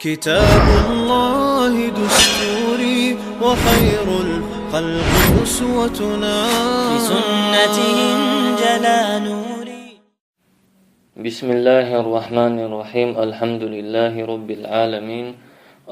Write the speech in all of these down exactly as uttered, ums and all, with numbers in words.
كتاب الله دستوري وخير الخلق أسوتنا. بسنته انجلى نوري. بسم الله الرحمن الرحيم. الحمد لله رب العالمين.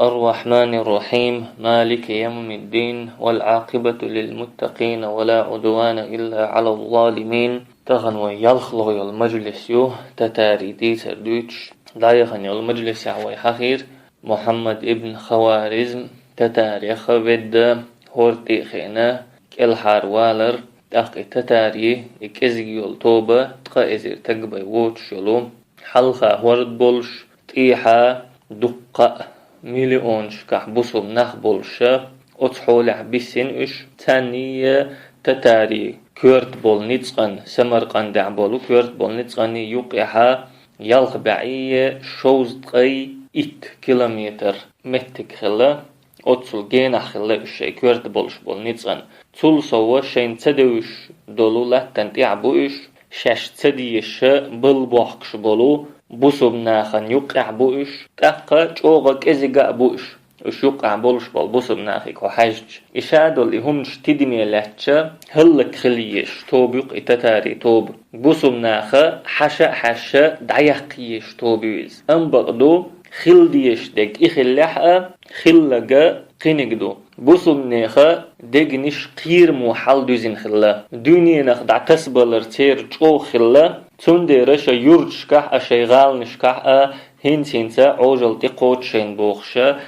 الرحمن الرحيم. مالك يوم الدين. والعاقبة للمتقين ولا عدوان إلا على الظالمين. Тахан вай ялхлагӀа йола мажлис ю, татарий дийцар дуьйцуш. ДӀаяхана йолу мажлисехь вай хьахийра Мухьаммад ибн Хаваризм, татарех ведда, хӀорда тӀе а хиъна, кӀелхьара валар, тӀаккха и татарий, и кӀезиг йолу тоба, ткъа эзар таг бен воцуш йолу, хьалха хӀорд болуш, тӀехьа дуккха а миллионашкахь бусулба нах болуша, оцу хьолехь биссина уьш, царний татарий коьрта болу ницкъан, Самаркъандехь болу коьрта болу ницкъаний юккъехьа ялх бӀе шовзткъе итт километр меттиг хилла, оццул генахь хилла уьш шайн коьрта болуш болу ницкъан. Цул сов шайна ца девзаш долу латтана тӀехь бу уьш, шаьш ца дезаш балла бохкуш болу бусулба нахана юккъехь бу уьш, тӀаккха чӀогӀа кӀезига а бу уьш. Уьш юккъехь болуш болу бусулба нахе хьаьжча, и ша долу и хӀуманаш тидаме лаьттача, хӀаллакьхила езаш тоба ю-кх и татарий тоба. Бусулба наха хьаша а хьаьжча, дӀаяккха езаш тоба ю иза. Амма бакъ ду, хила дезаш дерг и хиллехь а, хилларг кхиниг ду. Бусулба нехан дегнаш кхерамо хьалдуьзина хилла. Дуьненах дӀатасабалар церан чӀогӀа хилла, цундела шайн юрташкахь а, шайн гӀаланашкахь а хӀинца-хӀинца Ӏожалла тӀекхочу шайна бохуша,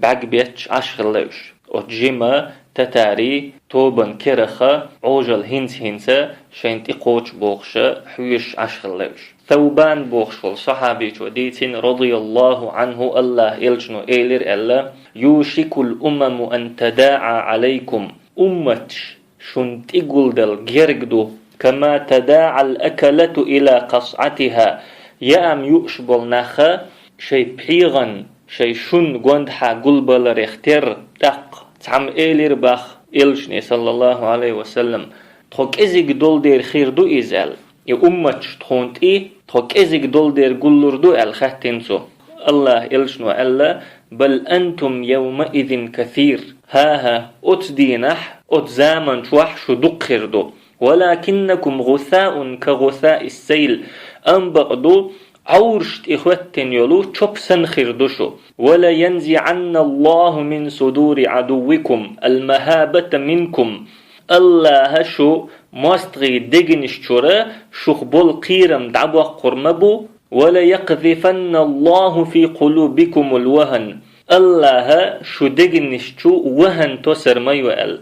бӀаьрг бетташ Ӏаш хилла уьш. Оцу жима татарий тобанан кераха Ӏожалла хӀинца-хӀинца шайна тӀекхочу бохуша, хьоьжуш Ӏаш хилла уьш. Саубан бохуш волу сахьабичо дийцина, радияллаху Ӏанху, АллахӀан элчано элира аьлла: «Юшикул умаму ан тадаӀа Ӏалайкум». Умматаш шуна тӀе гулдала герга ду, «кама тадаӀал акалату ила къасӀатиха». Яам юуш болу наха шайн пхьегӀан, шайн шун гондахьа гулбаларех терра, тӀаккха цхьамма элира боху элчане, саллаллаху Ӏалайхи ва саллам: «Тхо кӀезиг долу дела хир ду иза?» – аьлла. И умматаш тхуна тӀе тхо кӀезиг долу дела гуллур ду аьлла хаьттина цо. АллахӀан элчано аьлла: «Бал антум явмаизин касир». ХӀан-хӀа, оцу дийнахь, оцу заман чохь шу дукха хир ду. «Валакиннакум гӀусаун ка гӀусаис-сайл». Амма бакъ ду, Ӏовраш тӀе хӀоьттина йолу чоп санна хир ду шу. «Вала янзиӀанна Аллаху мин судури Ӏадуввикум ал-махабата минкум». АллахӀа шу мостагӀийн дегнаш чура шух болу кхерам дӀабоккхур ма бу, «Вала якъзифанна Аллаху фи къулубикумул вахӀан». АллахӀа шу дегнаш чу вахӀан тосур ма ю аьлла.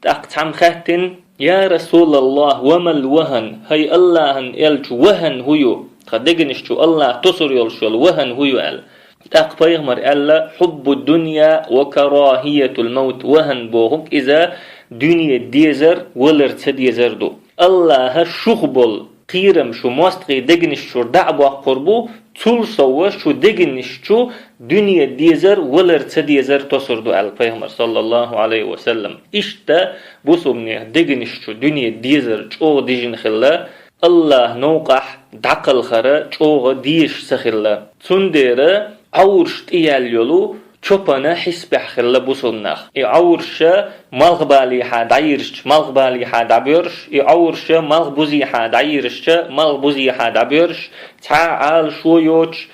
ТӀаккха цхьамма хаьттина: «Я РасулаллахӀ, ва мал вахӀан?» ХӀай АллахӀан элча, вахӀан хӀун ю? Тхан дегнаш чу АллахӀа тосур йолуш йолу вахӀан хӀун ю аьлла. ТӀаккха пайхамара аьлла: «Хьуббу дунья ва карахӀиятул мавт». ВахӀан бохург иза дуьне дезар, валар ца дезар ду. АллахӀа шух болу кхерам шу мостагӀийн дегнаш чура дӀа а боккхур бу, цул сов шу дегнаш чу дуьне дезар, валар ца дезар тосур ду аьлла пайхамара, саллаллаху Ӏалайхи ва саллам. Иштта бусулба нехан дегнаш чу дуьне дезар чӀогӀа дижина хилла, АллахӀан новкъахь дӀакхалхара чӀогӀа дезаш ца хилла. Цундела Ӏовраш тӀе яьлла йолу чопана хьисапехь хилла бусулба нах. И Ӏовраша малхбалехьа дӀайирзича, малхбалехьа дӀабоьрзуш, и Ӏовраша малхбузехьа дӀайирзича, малхбузехьа дӀабоьрзуш, цхьа а Ӏалашо йоцуш,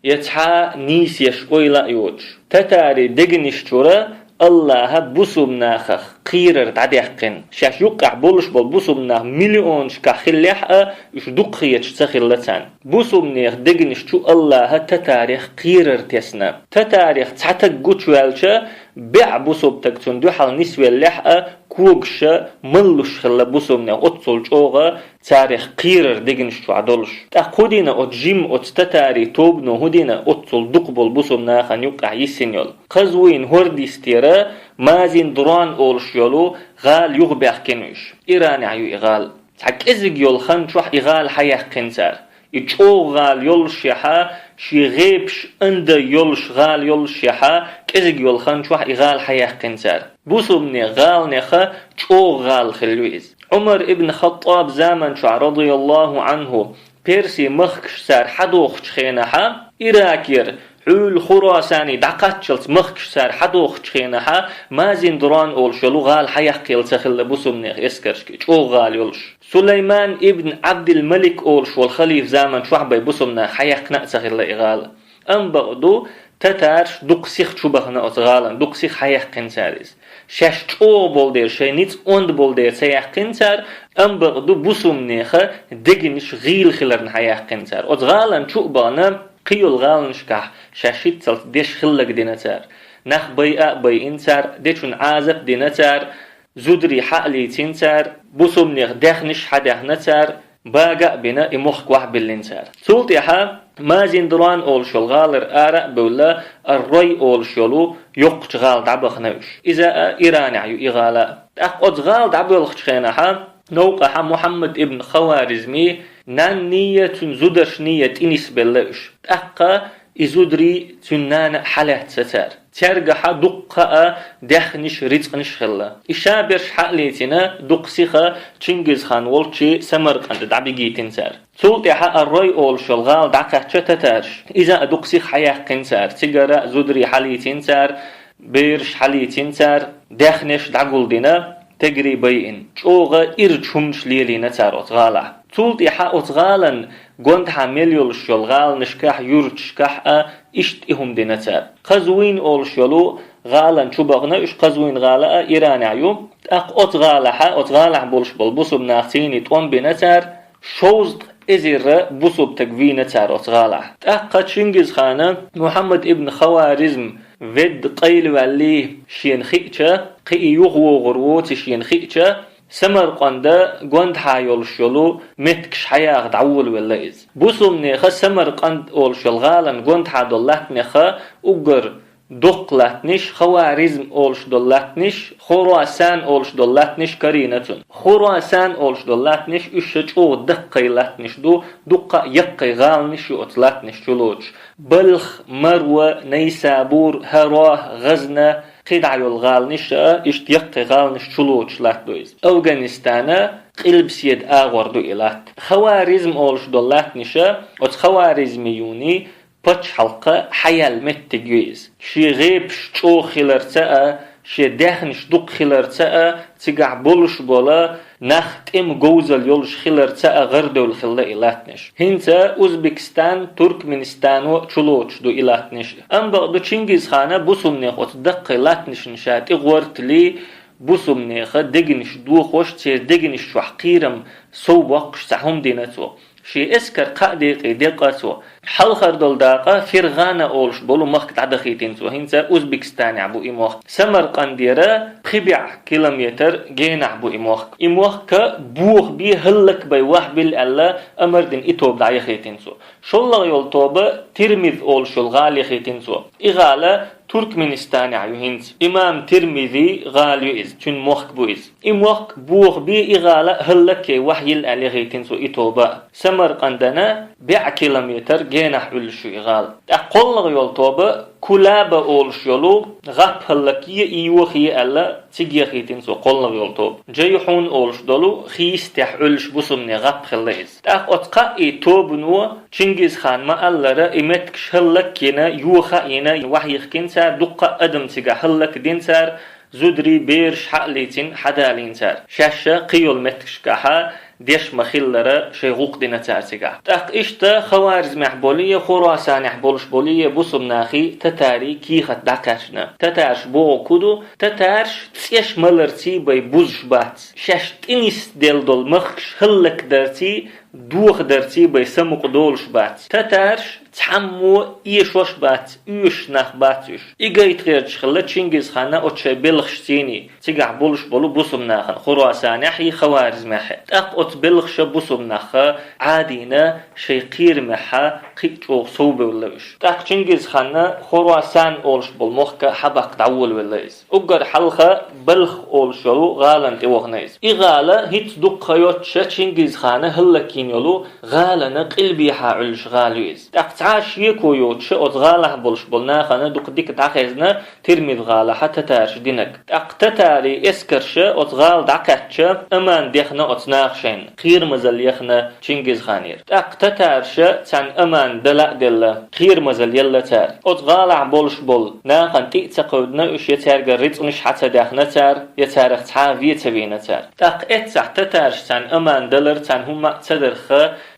я цхьа а нийса еш ойла а йоцуш. Татарийн дегнаш чура АллахӀа бусулба нахах кхерар дӀадаьккхина. Шаьш юккъехь болуш болу бусулба нах миллионашкахь хиллехь а, уьш дукхахеташ ца хилла царна. Бусулба нехан дегнаш чу АллахӀа татарех кхерар тесна. Татарех цхьа таг гучуваьлча, бӀе бусулба таг цунна дуьхьал нисвеллехь а, когаша маллуш хилла бусулба нехан оццул чӀогӀа, царех кхерар дегнаш чохь долуш. ТӀаккха хӀун дина оцу жимма оцу татарийн тобано, хӀун дина оццул дукха болу бусулба нахана юккъехь йиссина йолу? Кхазвуйна хӀордистера Мазин-Дуран олуш йолу гӀала юхабаьхкина уьш. Иранехь ю и гӀала. Цхьа кӀезиг йолу хан чохь и гӀала хьаяьккхина цара. И чӀогӀа гӀала йоллушехьа, шен гӀепаш анда йолуш гӀала йоллушехьа, кӀезиг йолу хан чохь и гӀала хьаяьккхина цара. Бусулба нехан гӀаланеха чӀогӀа гӀала хилла ю иза. Ӏумар ибн Хаттаб заман чохь, радияллаху Ӏанху, Персийн махкаш цара хьадохучу хенахьа, Иракера Хьуьлла Хурасане дӀакхаччалц махкаш цар хьадохучу хенахьа, Мазиндуран олуш йолу гӀала хьаяккхаелла ца хилла бусумнех эскаршка, чӀогӀа гӀала йолуш. Сулайман ибн Ӏабдил-Малик олуш волу халифа заман чохь бай бусумнах хьаяьккхина а ца хилла и гӀала. Амма бакъ ду, татарш дукха сиха чу бахана оцу гӀалан, дукха сиха хьаяьккхина цара иза. Шаьш чӀогӀа болу дела, шайн ницкъ онда болу дела ца яьккхина цара, амма бакъ ду, бусумнеха дегнаш гӀийла хиларна хьаяьккхина цара. Оцу гӀалан чу а бахана, кхин йолу гӀаланашкахь шаьш хӀинццалц деш хилларг дина цара. Нах байа а байина цара, дечун Ӏазап а дина цара, зударий хьа а лийцина цара, бусумнех даьхнаш хьадаьхна цара, бага а бина, и мохк охьабиллина цара. Цул тӀаьхьа Мазиндуран олуш йолу гӀалара ара а бевлла, Ар-Рой олуш йолу йоккхачу гӀала дӀабахана уьш. Иза а Иранехь ю и гӀала. ТӀаккха оцу гӀала дӀабоьлхучу хенахьа, новкъахьа Мухьаммад ибн Хаваризми нанний, цуьнан зударшний тӀе нисбелла уьш. ТӀаккха и зударий, цуьнан нана а хьалаьцна цара. Цаьргахьа дуккха а даьхнаш, рицкъанаш хилла. И шаберш хьа а лийцина, дукха сиха Чингизхан волчу Самаркъанда дӀабигийтина цара. Цул тӀаьхьа Ар-Рой олуш йолу гӀала дӀакхаьчча татарш. Иза а дукха сиха хьаяьккхина цара. Цигара зударий хьалийцина цара, бераш хьалийцина цара, даьхнаш дӀагулдина, тегарий байина. ЧӀогӀа ирча хӀуманаш лелийна цара оцу гӀалахь. Цул тӀаьхьа оцу гӀалан гондахьа мел йолуш йолу гӀаланашкахь, юьрташкахь а иштта и хӀума дина цара. Казвин олуш йолу гӀалан чу бахана уьш, Казвин гӀала а Иранехь ю. ТӀаккха оцу гӀалахьа, оцу гӀалахь болуш болу бусумнах цийний тӀом бина цара, шовзткъа эзарра бусубтаг вийна цара оцу гӀалахь. ТӀаккха Чингизхана Мухьаммад ибн Хаваризм ведда къайлаваьллий шена хиъча, кхин и юхавогӀур воций шена хиъча, Самаркъанда гондахьа йолуш йолу меттигаш хьаяха дӀаволавелла иза. Бусумнеха Самаркъанд олуш йолу гӀалан гондахьа долу латтанеха уггар доккха латтанаш, Хаваризм олуш долу латтанаш, Хурасан олуш долу латтанаш карийна цунна. Хурасан олуш долу латтанаш уьш ша чӀогӀа даккхий латтанаш ду, дуккха а яккхий гӀаланаш ю оцу латтанаш чу лоцуш. Балх, Марва, Найсабур, ХӀарох, ГӀазна, кхидӀа йолу гӀаланаш а иштта яккхий гӀаланаш чу лоцуш латта ду иза. Афганистана къилбаседа агӀор ду и латта. Хаваризм олуш долу латтанаш а оцу Хаваризмиюний пачхьалкха хьаяьлла меттиг ю иза. Шен гӀепаш чӀогӀа хиларца а, шен даьхнаш дукха хиларца а, цигахь болуш бола нах тӀеман говзалла йолуш хиларца а гӀарадевлла хилла и латтанаш. ХӀинца Узбекистан, Туркменистано чу лоцуш ду и латтанаш. Амма бакъ ду, Чингизхана бусумнех оцу даккхий латтанашна ша тӀегӀортале, бусумнеха дегнаш дохош, церан дегнаш чохь кхерам сов боккхуш цхьа хӀума дина цо. Шен эскар кхаа декъе декъа цо. Хьалхара долу дакъа ФиргӀана олуш болу махка дӀадахийтина цо. ХӀинца Узбекистанехь бу и мохк. Самаркъандера пхи бӀе километр генахь бу и мохк. И мохк бохабе, хӀаллакбе вахьбилла аьлла, амар дина и тоба дӀаяхийтина цо. ШоллагӀа йолу тоба Тирмиз олуш йолу гӀала яхийтина цо. И гӀала Туркменистанехь ю хӀинца. Имам Тирмизи гӀала ю иза, цуьнан мохк бу иза. И мохк бохабе, и гӀала хӀаллакбе вахьйилла аьлла яхийтина цо и тоба. Самаркъандана бӀе километр генахь Ӏуьллуш ю и гӀала. ТӀаккха кхоллагӀа йолу тоба Кулаба олуш йолу гӀап хӀаллакъе, и йохае аьлла, цига яхийтина цо кхоллагӀа йолу тоба. Джайхьун олуш долу хийца тӀехь Ӏуьллуш бусумне гӀап хилла иза. ТӀаккха оцу кхаа тобано, Чингизхан ма-аллара, и меттигаш хӀаллакйина, йоха а йина, вахьйихкина цара, дуккха а адам цигахь хӀаллакдина цара, зударий, бераш хьа а лийцина, хьадалийна цара. Шаьш а кхин йолу меттигашкахьа деш ма-хиллара, шайн гӀуллакх дина цара цигахь. ТӀаккха иштта Хаваризмехь болий, Хурасанехь болуш болий, бусумнахий, татарий кехат дӀакхаьчна. Татарш боху ку ду, татарш цӀеш маларций бай бузуш бац. Шаьш тӀенисделла долу махкаш хӀаллакдарций, дохадарций бай самукъадолуш бац. Татарш цхьаммо эшош бац, оьшуш нах бац уьш. И гайта гӀерташ хилла Чингизхана оцу шайн белхаш цийний. Цигахь болуш болу бусумнахана, Хурасанехьий, Хаваризмехьий. ТӀаккха оцу белхаша бусумнахха Ӏадийна шайн кхерамехьа кхин а чӀогӀа совбевлла уьш. ТӀаккха Чингизхана Хурасан олуш болу мохка хьабаккха дӀаволавелла иза. Уггар хьалха Балх олуш йолу гӀалана тӀевахана иза. И гӀала хӀинца дуккха йоцуша Чингизхана хӀаллакйина йолу гӀалана къилбехьа Ӏуьллуш гӀала ю иза. ТӀаккха цхьа а шеко йоцуш оцу гӀалахь болуш болу нахана дукха дика дӀахезна Тирмиз-гӀалахьа татараш динарг. ТӀаккха татарийн эскарша оцу гӀала дӀакхаьчча, аман дехна оцу наха шайна, кхерамазалла ехна Чингизханера. ТӀаккха татараша царна аман дала а делла, кхерамазалла елла цара. Оцу гӀалахь болуш болу нахана тӀе а ца кхевдина уьш, я цаьргара рицкъанаш хьа ца даьхна цара, я царах цхьа а вен ца вийна цара. ТӀаккха эццахь татараша царна аман далар, царна хӀумма а ца дарх,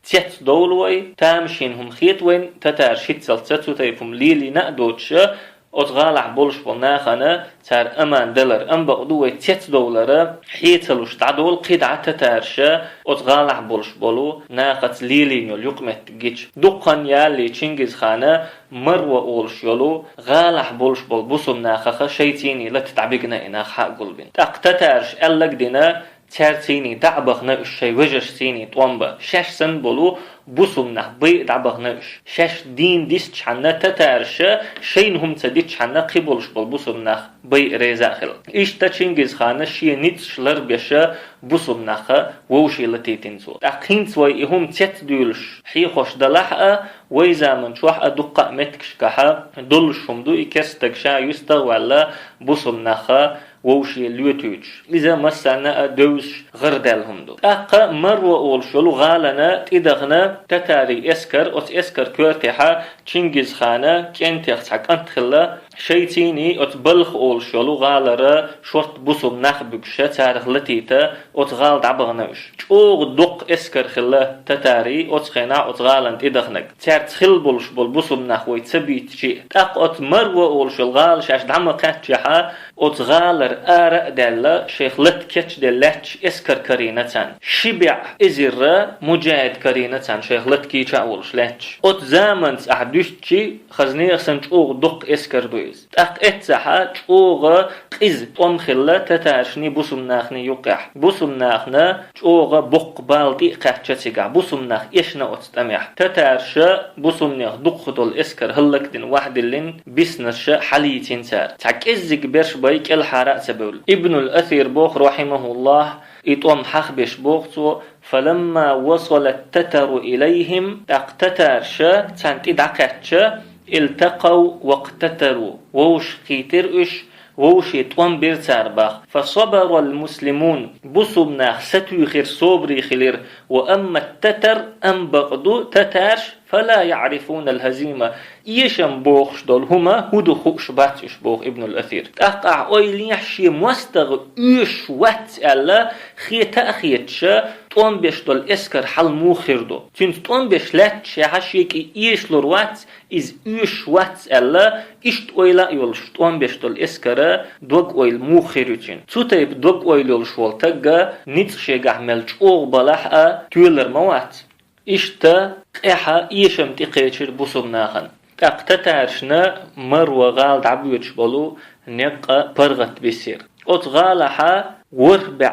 цецдовлу вай, тамашийна хӀума хета вайна, татараша хӀинццалц цу тайпа хӀума лелийна а доцуша, оцу гӀалахь болуш болу нахана цара аман далар. Амма бакъду вай цецдовлара хье ца луш дӀадолу кхидӀа татараша оцу гӀалахь болуш болу нахаца лелийна йолу юкъаметтиг гича. Дукха хан ялале Чингизхана Марва олуш йолу гӀалахь болуш болу бусулба нахаха шайцений лата дӀабигна и нах хьа а гулбина. ТӀаккха татараша аьллаг дина, цаьрцений дӀа а бахна уьш шайн вежаршцений тӀом бан. Шаьш санна болу бусулба нах байа дӀабахна уьш. Шаьш дийна дисчхьанна татараша шайна хӀума ца дитчхьанна кхин болуш болу бусулба нах байа реза а хила. Иштта Чингизхана шен ницкъаш ларбеша бусулба нахха вовший латийтина цо. ТӀаккха хӀинца вай и хӀума цецдуьйлуш хьехош далахь а, вай заман чохь а дуккха а меттигашкахьа долуш хӀума ду и, керстаг ша юьстагӀ а ваьлла бусулба нахха вовше лоьтуьйтуш. Иза массарна а девзаш гӀарадаьлла хӀума ду. ТӀаккха Марва олуш йолу гӀалана тӀедахана татарийн эскар, оцу эскар коьртехьа Чингизхана кӀентех цхьа кӀант хилла, шайцений оцу Балх олуш йолу гӀалара шорта бусулба нах буьгуша царах латийта оцу гӀала дӀабахна уьш. ЧӀогӀа доккха эскар хилла татарийн оцу хенахь оцу гӀалана тӀедаханарг. Цаьрца хилла болуш болу бусулба нах вай ца бийцичи а. ТӀаккха оцу Марва олуш йолу гӀала шаьш дӀа ма кхаьччехьа, оцу гӀалара ара а даьлла, шайх лата кечделла лаьтташ эскар карийна царна. Ши бӀе эзарра муджахид карийна царна, шайх лата кийча а волуш лаьтташ. Оцу заманца ахь дуьстичи, хаза нехан санна чӀогӀа доккха эскар ду иза. ТӀаккха эццахьа чӀогӀа къиза тӀом хилла татарашний бусулба нахний юккъехь. Бусулба нахана чӀогӀа боккха бала тӀе а кхаьчча цигахь, бусулба нах эшна оцу тӀамехь. Татараша бусулба нех дукхах долу эскар хӀаллакдина ваьхьадиллина, биснарша хьалийцина цара. Цхьа кӀеззиг берш бай кӀелхьара а ца бевлла. Ибнул Асир боху, рахьимахуллахь, и тӀом хьахбеш боху цо: «Фаламма васалат татару илайхим», тӀаккха татараша царна тӀе дӀакхаьчча, «илтакъав вакътатару», вовшахкхийтира уьш, вовше тӀом бира цара боху. «Фасабарал муслимун», бусулба нах сатуьйхира, собаре хилира. «Ва аммат татар», амма бакъду татараш, «фала яърифунал хазима», эшам бохуш долу хӀума хӀун ду хууш бац уьш, боху Ибнул Асир. ТӀаккха ахь ойла ехьа, шен мостагӀа оьшуш вац аьлла, хета а хеташа, тӀом беш долу эскар хьал муха хир ду. Цуьнца тӀом беш лаьтташехьа шега и эшалур вац, иза оьшуш вац аьлла, иштта ойла а йолуш тӀом беш долу эскара дог-ойла муха хир ю цуьнан. Цу тайпа дог-ойла йолуш волу тагга ницкъ шегахь мел чӀогӀа балахь а тоьлар ма вац. Иштта къаьхьа эшам тӀекхечира бусулба нахана. ТӀаккха татарашна Марва гӀала дӀабоьдуш болу некъ а паргӀат бисира. Оцу гӀалахьа ворхӀ бӀе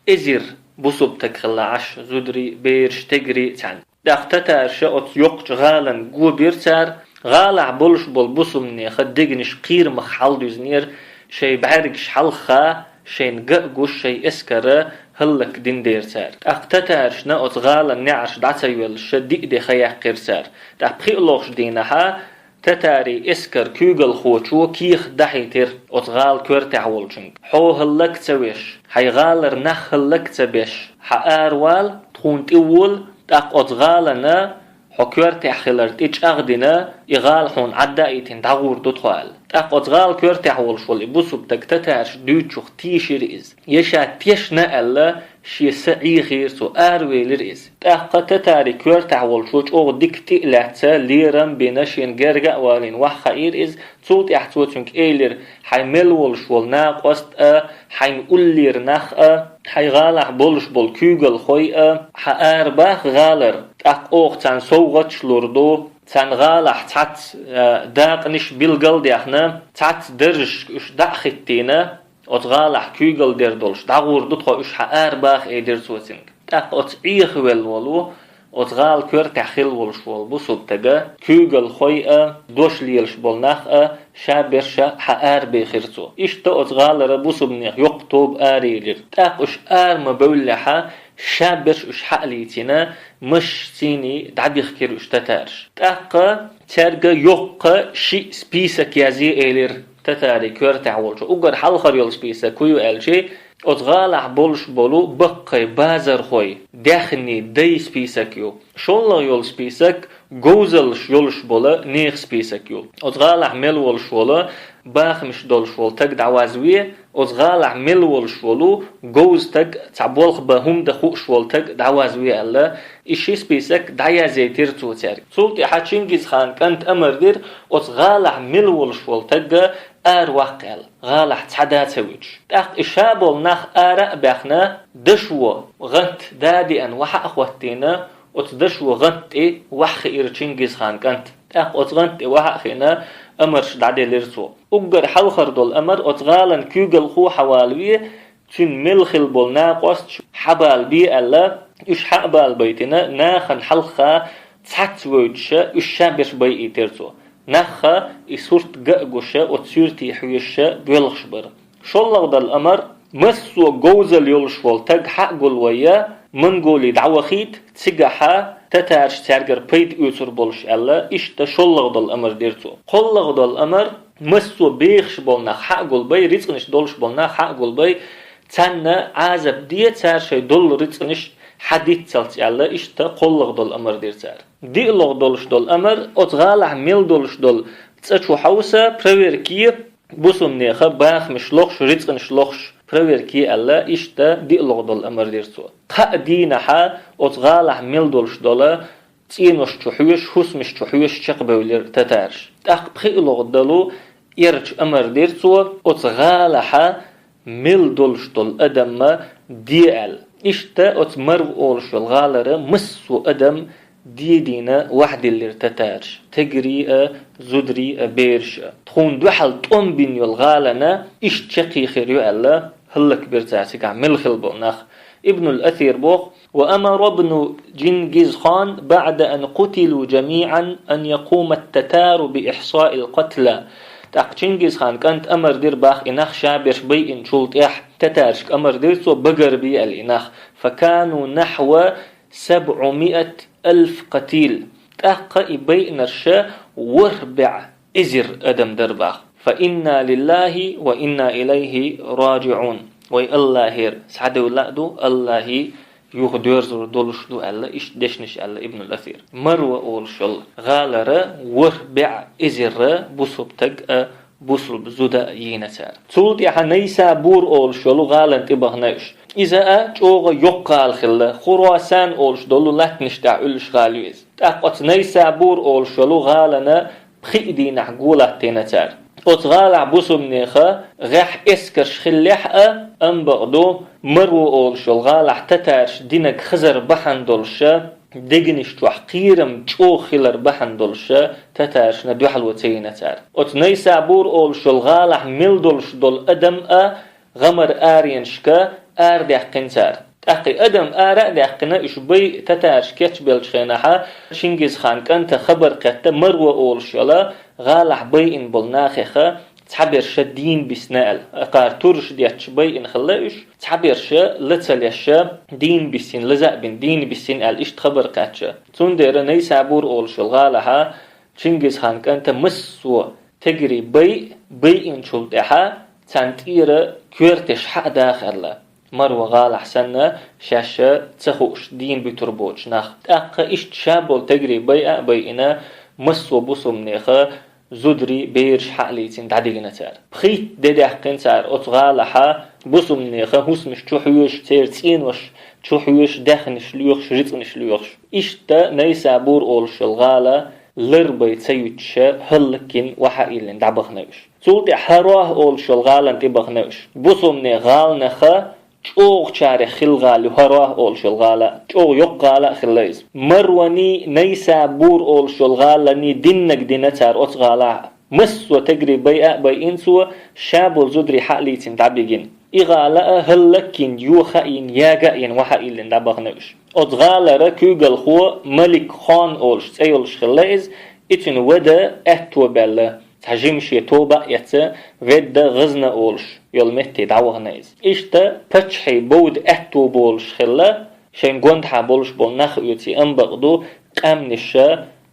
эзар бусулба таг хилла Ӏаш, зударий, бераш, тегри цхьаьна. ТӀаккха татараша оцу йоккхачу гӀалана го бира цара, гӀалахь болуш болу бусулба нехан дегнаш кхерамах хьалдуьзнера, шайн бӀаьргаш хьалха, шайна ган а гуш, шайн эскар хӀаллакдина дера цара. ТӀаккха татарашна оцу гӀалан неӀарш дӀа ца йоьллуша диъ де ха яьккхира цара. ТӀаккха пхиъ лохуш дийнахьа татарийн эскар куьйгалхочо кехат дахьийтира оцу гӀала коьртехь волчуьнга: «Хьо хӀаллак ца веш, хьайн гӀалара нах хӀаллак ца беш, хьан аравала, тхуна тӀевола, тӀаккха оцу гӀалана хьо коьртехь хилар тӀе чӀагӀдина, и гӀала хьуна Ӏадда а йитина дӀагӀур ду тхо», – аьлла. ТӀаккха оцу гӀала коьртехь волуш волу и бусулба таг татараш дуьйцучух тийшира иза. Я ша тешна аьлла, шен са Ӏехийра цо, аравелира иза. ТӀаккха татарийн коьртехь волчо чӀогӀа дика тӀе а лаьцна, лерам а бина, шена герга а валийна ваха хаийра иза. Цул тӀаьхьа цо цуьнга элира: «Хьайн мел волуш волу накъост а, хьайн уллера нах а, хьайн гӀалахь болуш болу куьйгалхой а, хьан арабаха гӀалара, тӀаккха оха царна совгӀаташ лур ду, царна гӀалахь цхьацца, а, дакъанаш билгал а даьхна, цхьацца даржашка уьш дӀа а хӀиттийна, оцу гӀалахь куьйгалла дер долуш дӀагӀур ду тхо уьш, хьан арабаха», – элира цо цуьнга. ТӀаккха оцу Ӏехавелла волу, оцу гӀала коьртехь хилла волуш волу бусулба тага куьйгалхой а, дош лелаш болу нах а ша берша хьа арабехира цо. Иштта оцу гӀалара бусулба нехан йоккха тоба араелира. ТӀаккха уьш ара ма бевллехьа, Ша берш уьш хьа а лийцина, машинашца дӀабихкира уьш татараш. ТӀаккха цаьрга йоккха шиъ список язъе элира татарий коьртехь волчо. Уггар хьалхара йолу список хӀун ю аьлча, оцу гӀалахь болуш болу баккхий, базархой, даьхний, дай список ю. ШоллагӀа йолу список говзаллаш йолуш болу нехан список ю. Оцу гӀалахь мел волуш волу, бахамаш долуш волу стаг дӀавазве, оцу гӀалахь мел волуш волу говза стаг, цхьа болх бан хӀума дан хууш волу стаг дӀавазве аьлла, и ши список дӀаяздайтира цо цаьрга. Цул тӀаьхьа Чингизхан кӀанта амар дира, оцу гӀалахь мел волуш волу стаг ара ваккха аьлла, гӀалахь цхьа а ца вуьтуш. ТӀаккха и ша болу нах ара а баьхна, дашо гӀант да а деана, вахьа а хӀоттийна, оцу дашо гӀант тӀе вахьа хиира Чингизхан кӀант. ТӀаккха оцу гӀант тӀе вахьа а хиъна, амарш дӀаделира цо. Уггар хьалхара долу амар оцу гӀалан куьйгалхо хьавалаве, цуьнан мел хилла болу накъосташ хьабалабе аьлла, уьш хьа а балабайтина, нахана хьалха цхьацца войтуш, уьш ша берш байийтира цо. Нахха и сурт ган а гуш, оцу суьртий хьоьжуш боьлхуш бара. ШоллагӀа долу амар, массо а говзалла йолуш волу стаг хьа а гулвайя, Монголе дӀавахийта, цигахь татараш цаьргара пайда оьцур болуш аьлла, иштта шоллагӀа долу амар дира цо. КхоаллагӀа долу амар, массо а бехаш болу нах хьа а гулбай, рицкъанаш долуш болу нах хьа а гулбай, царна Ӏазап де, цара шайн долу рицкъанаш хьадиццалц аьлла, иштта кхоаллагӀа долу амар дира цара. ДиълагӀа долуш долу амар, оцу гӀалахь мел долуш долу цӀа чу хьовса, проверке, бусумнеха бахамаш лохуш, рицкъанаш лохуш, проверке аьлла, иштта диълагӀа долу амар дира цо. Кхаа дийнахьа оцу гӀалахь мел долуш долу цӀенош чу хьоьжуш, хӀусамаш чу хьоьжуш чекхбевлира татараш. ТӀаккха пхиълагӀа долу эрча амар дира цо, оцу гӀалахьа мел долуш долу адам ма де аьлла. Иштта оцу Марва олуш йолу гӀалара массо а адам дийна вахьдиллира татараш, тегри а, зудри а, бераш а. Тхуна дуьхьал тӀом бина йолу гӀалана иштта чекхйихира ю аьлла, хӀаллакбира цара цигахь мел хилла болу нах. Ибнуль Асир боху: «وأمر ابن جنكيز خان بعد أن قتلوا جميعا أن يقوم التتار بإحصاء القتلى». ТӀаккха Чингизхан кӀанта амар дира бах и нах ша берш байинчул тӀаьхьа, татаршка амар дира цо багарбе аьлла и нах. «فكانوا نحو سبعمائة ألف قتيل». ТӀаккха и байинарш ворхӀ бӀе эзар адам дара бах. «فإنا لله وإنا إليه راجعون». Вай Аллахьера схьадевлла а ду, Аллахье юха доьрзур долуш ду аьлла, иштта дешнаш аьлла Ибнуль Асир. Марва олуш йолу гӀалара ворхӀ бӀе эзар бусулба стаг а, бусулба зуда а йийна цара. Цул тӀаьхьа Найсабур олуш йолу гӀалана тӀе бахана уьш. Иза а чӀогӀа йоккха гӀала хилла, Хурасан олуш долу латтанаш тӀехь уьллуш гӀала ю иза. ТӀаккха оцу Найсабур олуш йолу гӀалана пхиъ дийнахь го латтийна цара. Оцу гӀалахь бусумнеха гӀехь эскарш хиллехь а, амма бакъду, Марва олуш йолу гӀалахь татараш динарг хазар бахьана долуша, дегнаш чохь кхерам чӀогӀа хилар бахьана долуша, татарашна дуьхьало ца йина цара. Оцу Найсабур олуш йолу гӀалахь мел долуш долу адам а гӀамар аренашка арадаьккхина цара. ТӀаккха и адам ара а даьккхина, уьш бай татараш кечбеллачу хенахьа, Чингизхан кӀанта хабар кхетта, Марва олуш йолу гӀалахь байина болу нахеха цхьаберша дийна бисна аьлла. Акхар тураш детташ байина хилла уьш, цхьаберша ла ца леша, дийна бисина, лаза а бина, дийна бисина аьлла, иштта хабар кхаьчча. Цундела Найсабур олуш йолу гӀалахьа Чингизхан кӀанта массо а тегри бай, байинчул тӀаьхьа царна тӀера коьртеш хьа а даха аьлла. Марва гӀалахь санна, шаьш ца хууш дийна буьтур боцуш нах. ТӀаккха иштта ша болу тегри байа а байина, массо а бусумнеха зударий, бераш хьа а лийцина дӀадигна цара. Пхийтта де даьккхина цара оцу гӀалахьа, бусумнеха хӀусамаш чу хьоьжуш, церан цӀенош чу хьоьжуш, даьхнаш лоьхуш, рицкъанаш лоьхуш. Иштта Найсабур олуш йолу гӀала лар бай ца юьтуша, хӀаллакйина, вахьа а йиллина дӀабахана уьш. Цул тӀаьхьа ХӀарохӀ олуш йолу гӀалана тӀе бахана уьш. Бусумне гӀаланаха чӀогӀачарех хилла гӀала ю ХӀарохӀ олуш йолу гӀала, чӀогӀа йоккха гӀала а хилла иза. Марваний, Найсабур олуш йолу гӀаланий диннаг дина цара оцу гӀалахь. Массо а тегри байа а байина цо, ша болу зударий хьа а лийцина дӀабигина. И гӀала а хӀаллакйина, йоха а йина, яга а йина, вахьа а йиллина дӀабахана уьш. Оцу гӀалара куьйгалхо Малик Хон олуш цӀе йолуш хилла иза, и цуьнан вада аьтто баьлла, цхьа жима шен тоба а эцна, ведда ГӀазна олуш йолу метте дӀавахана иза. Иштта паччахьий бовда аьтто болуш хилла, Шайн гондхьа болуш болу нах оьций амма бакъду, къаьмнаш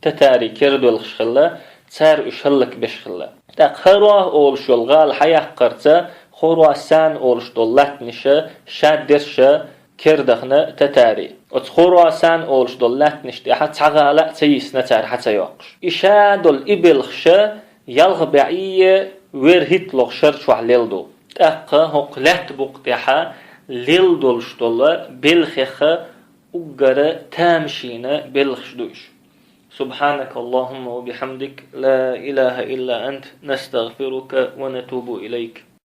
татарий кердалхаш хилла, цара уьш хӀаллакбеш хилла. ТӀаккха Харуа олуш йолу гӀала хьаяккхарца, Хоруасан олуш долу латтанаш шадерш кердахна татарий. Оцу Хоруасан олуш долу латтанаш тӀехь цхьа гӀала а ца йисна цара хьа ца йоккхуш. И шадолу и белхаш ялх бӀе вер хӀитталгӀа шар чохь лелла ду. ТӀаккха хӀокху лаьтта букъа тӀехь лелла долуш долу белхех уггар тамашийна белхаш ду уьш. سبحانك اللهم وبحمدك، لا إله إلا أنت، نستغفرك ونتوب إليك.